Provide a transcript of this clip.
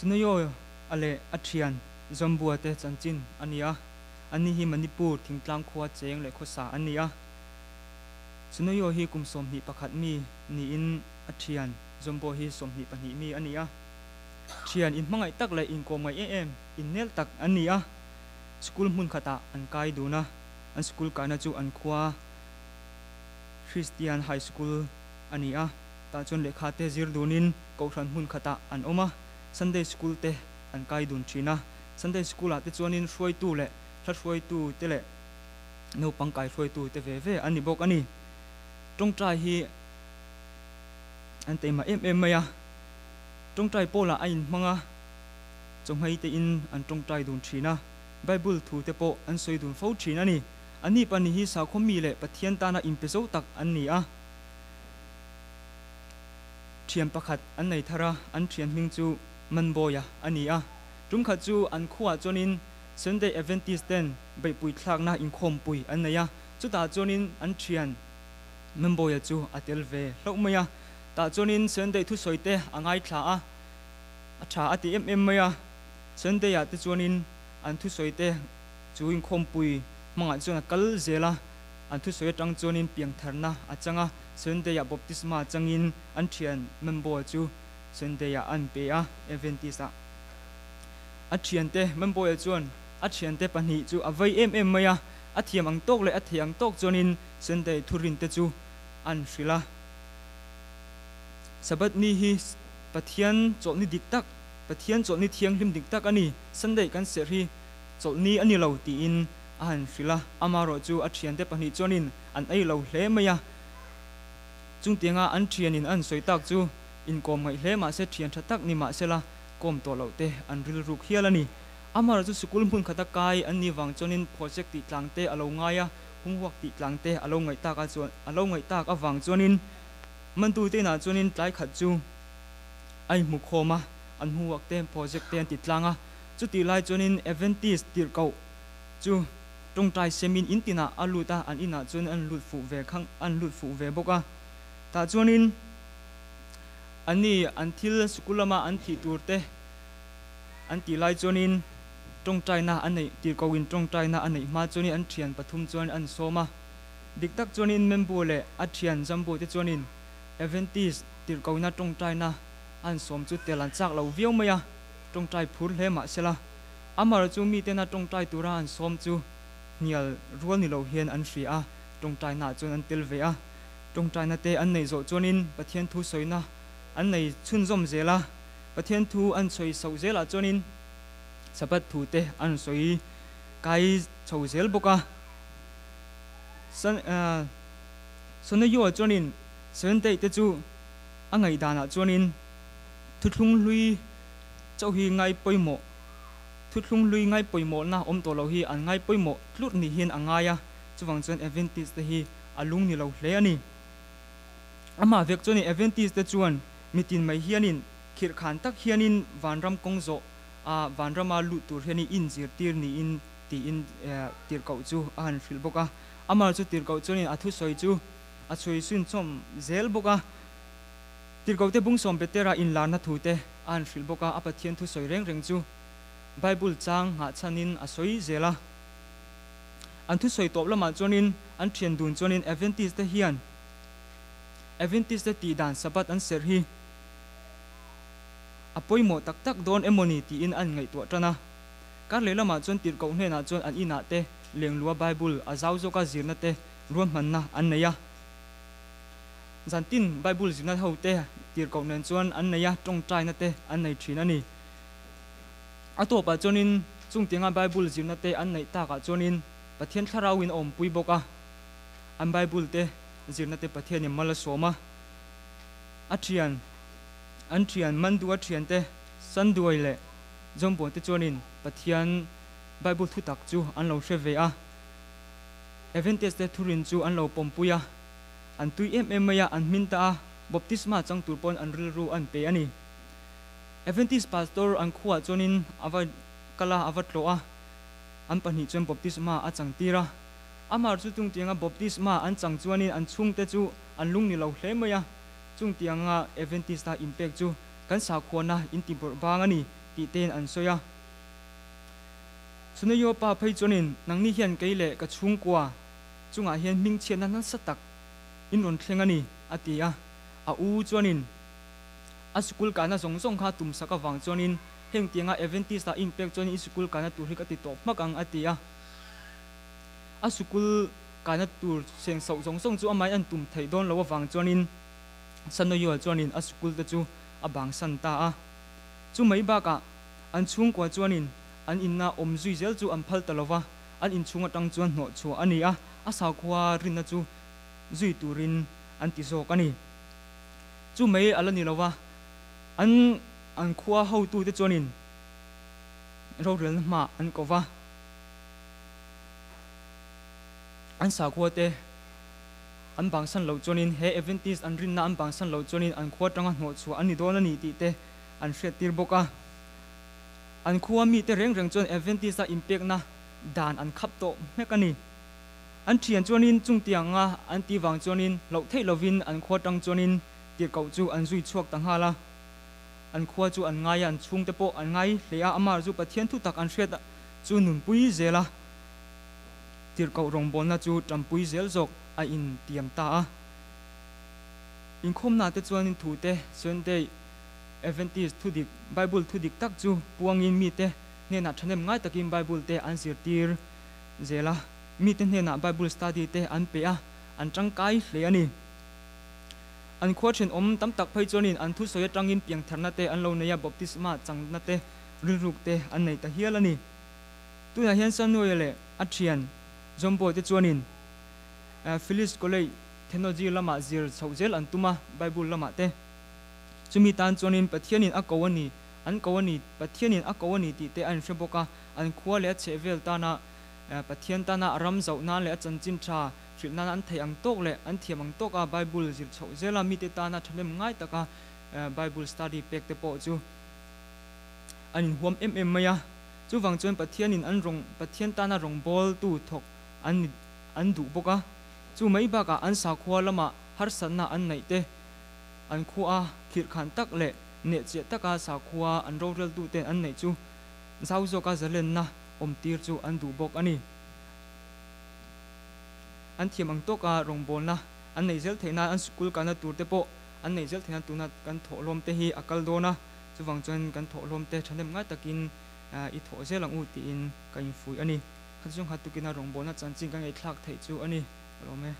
Sunayo a leh a thian Zambua te chanchin a ni a, anni hi Manipur thingtlang khua cheng leh khawsa an ni a. Sunayo hi kum 21 mi niin a thian Zambua hi 22 mi a ni a. Thian inhmangaih tak leh inkawm ngaih em em, innel tak an ni a. School hmun khatah an kai dun a, an school kaina chu an khua Christian High School a ni a. Tah chuan lehkha te zir dunin Kohhran hmun khatah an awm a, Sunday School te an kai dun thin a. Sunday School ah te chuanin hruaitu leh hla hruaitu te leh naupang kai hruaitu te ve ve an ni bawk a ni. Tawngtai hi an teima em em mai a, tawngtai pawlah a inhmang a, chawhmei te in an tawngtai dun thin a, Bible thu te pawh an sawi dun fo thin a ni. Anni pahnih hi sakhaw mi leh Pathian tana inpe zo tak an ni a. Thian pakhat an nei thar a, an thian hming chu Manbawia a ni a. Tum khat chu an khuaah chuanin Sunday Adventist ten beihpui thlakna inkhawmpui an nei a, chutah chuanin an thian Manbawia chu a tel ve hlauh mai a. Tah chuanin Sunday thusawi te a ngaithla a, a tha a ti em em mai a. Sunday ah te chuanin an thusawi te chu inkhawmpui hmangah chuan a kal zel a. An thusawi atang chuanin piangtharna a chang a, Sunday-ah baptisma changin an thian Memboa chu Sunday-ah an pe a, Adventist-ah. A thiante Memboa chuan a thiante pahnih chu a vei em em mai a, a thiam ang tawk leh a thei ang tawk chuanin Sunday thurinte chu an hrilh a. Sabbath ni hi Pathian chawlhni dik tak, Pathian chawlhni thianghlim dik tak a ni, Sunday kan serh hi chawlhni a ni lo tiin A han hrilh a, amarawh chu a thiante pahnih chuanin an ei lo hle mai a. Chungtianga an thianin an sawi tak chu inkawm ngaih hle mahse thian tha tak ni mahsela kawm tawh loh te an rilruk hial a ni. Amarawh chu sikul hmun khata kai an nih vang chuanin project tih tlang te a lo ngai a, hunghuak tih tlang te a lo ngaih tak a chuan a lo ngaih tak avang chuanin mantute inah chuanin tlai khat chu a inhmu khawm a, an hunghuak te project te an ti tlang a. Chutih lai chuanin Adventist tirhkoh Chu tawngtai semin in tinah a lut a, an inah chuan an lut fuh ve khang an lut fuh ve bawk a. Tah chuanin anni an thil sikul lama an thih tur te an tih lai chuanin tawngtaina a neih tirhkohin tawngtaina a neih hma chuanin an thian pathum chuan an sawm a. Dik tak chuanin Membu leh a thian Jambu te chuanin Adventist tirhkohna tawngtaina an sawm chu tel an chak lo viau mai a, tawngtai phur hle mahsela Amar chu mitena tawngtai tura an sawm chu hnial rual ni lo hian an hria a, tawngtainaah chuan an tel ve a. Tawngtaina te an neih zawh chuanin Pathian thu sawina an nei chhunzawm zel a. Pathian thu an sawi soh zelah chuanin Sabbath thu te an sawi kai chho zel bawk a. San Sonayoa chuanin Seventh Day te chu a ngaihdanah chuanin thuthlung hlui chauh hi ngai pawimawh, thuthlung hlui ngai pawimawhna awm tawh loh hi an ngai pawimawh tlurh ni hian a ngai a, chuvang chuan Adventist te hi a lung ni lo hle a ni. Amah vek chuanin Adventist te chuan mitin mai hianin khirhkhan tak hianin vanram kawng zawh a vanrama lut tur hianin inzirtir niin tiin tirhkoh chu a han hrilh bawk a. Amah chu tirhkoh chuanin a thusawi chu a chhui sunchawm zel bawk a. Tirhkohte bungsawm Petera inlarna thute a han hrilh bawk a, a Pathian thu sawi reng reng chu Bible chang nghah chhanin a sawi zel a. An thusawi tawp lamah chuanin an thian dun chuanin Adventist te hian Adventist te tih dan Sabbath an serh hi a pawimawh tak tak dawn emawni tiin an ngaihtuah tan a. Kar leh lamah chuan tirhkoh hnenah chuan an inah te lenglua Bible a zau zawka zirna te ruahmanna an nei a. Zantin Bible zirna ho te tirhkoh nen chuan an nei a, tawngtaina te an nei thin a ni. A tawpah chuanin chungtianga Bible zirna te an neih takah chuanin Pathian thlarauin a awmpui bawk a, an Bible te zirna te Pathianin mal a sawm a. A thian, an thian Mandua thiante Sanduai leh Jombo te chuanin Pathian Bible thutak chu an lo hre ve a, Adventist te thurin chu an lo pawmpui a. An tui em em mai a, an hmin ta a, baptisma chang tur pawn an rilru an pe a ni. Adventist pastor an khuaah chuanin a va kal a, a va tlawh a, an pahnih chuan baptisma a chang tir a. Amar chu chungtianga baptisma an chang chuanin an chhungte chu an lung ni lo hle mai a, chungtianga Adventist-a inpek chu kan sakhuana intibawrh bang a ni tih tein an sawi a. Sunayo pa phei chuanin nangni hian kei leh ka chhungkua chungah hian hmingchhiatna nasa tak in rawn thleng a ni, a ti a. A u chuanin a sikul kahna zawng zawng kha tumsak avang chuanin heng tianga Adventist ah inpek chuanin i sikul kahna tur hi ka ti tawp hmak ang, a ti a. A sikul kahna tur seng sauh zawng zawng chu amai an tum theih dawn loh avang chuanin Sanoyual chuanin a sikul te chu a bangsan ta a. Chu mai bakah an chhungkua chuanin an inna awm zui zel chu an phal ta lo va, an inchhung atang chuan hnawh chhuah a ni a, a sakhua rinna chu zui turin an ti zawk a ni. Chu mai a la ni lo va, an an khua hotute chuanin rorelna hmaah an ko va, an sakhua te an bangsan loh chuanin he Adventist an rinna an bangsan loh chuanin an khua atanga hnawh chhuah a ni dawn a ni tih te an hriattir bawk a. An khua mite reng reng chuan Adventist-a inpekna dan an khap tawh hmek a ni. An thian chuanin chungtianga an tih vang chuanin loh theih lovin an khua tang chuanin tirhkoh chu an zui chhuak ta nghal a. An khua chu an ngai a, an chhungte pawh an ngai hle a, amah chu Pathian thu tak an hriat chu nunpui zel a, tirhkoh rawngbawlna chu tampui zel zawk a intiam ta a. Inkhawmna te chuanin thute Sunday Adventist thu dik, Bible thu dik tak chu puangin mite hnenah thahnem ngai takin Bible te an zirtir zel a, mite hnenah Bible study te an pe a, an tangkai hle a ni. An khua thenawm tam tak phei chuanin an thusawi atangin piangtharna te an lo nei a, baptisma changna te, rilruk te an nei ta hial a ni. Tunah hian Sanuaia leh a thian Jombo te chuanin Phyllis College Theology lamah zir chhoh zel an tum a, Bible lamah te. Chumi tan chuanin Pathianin a ko a ni, an ko a ni, Pathianin a ko a ni tih te a inhre bawk a, an khua leh a chhehvel tana Pathian tana a ram zauh nan leh a chanchin tha hrilh nana an theih ang tawk leh an thiam ang tawka Bible zir chhoh zela mite tana thahnem ngai taka Bible study pek te pawh chu an inhuam em em mai a. Chuvang chuan Pathianin an rawng Pathian tana rawngbawltu thawk an ni an duh bawk a. Chu mai bakah an sakhua lama harsatna an neih te An khua khirhkhan tak leh nehchiah taka sakhua an roreltuten an neih chu zau zawka zalenna awmtir chu an duh bawk a ni. An thiam ang tawka rawngbawlna an neih zel theih nan an sikul kalna tur te pawh an neih zel theih nan tuna kan thawhlawm te hi a kal dawn a, chuvang chuan kan thawhlawm te thahnem ngai takin i thawh zel ang u tiin ka infuih a ni. Kha chu nghat tukina rawngbawlna chanchin ka ngaihthlak theih chu a ni. Ka lawm e.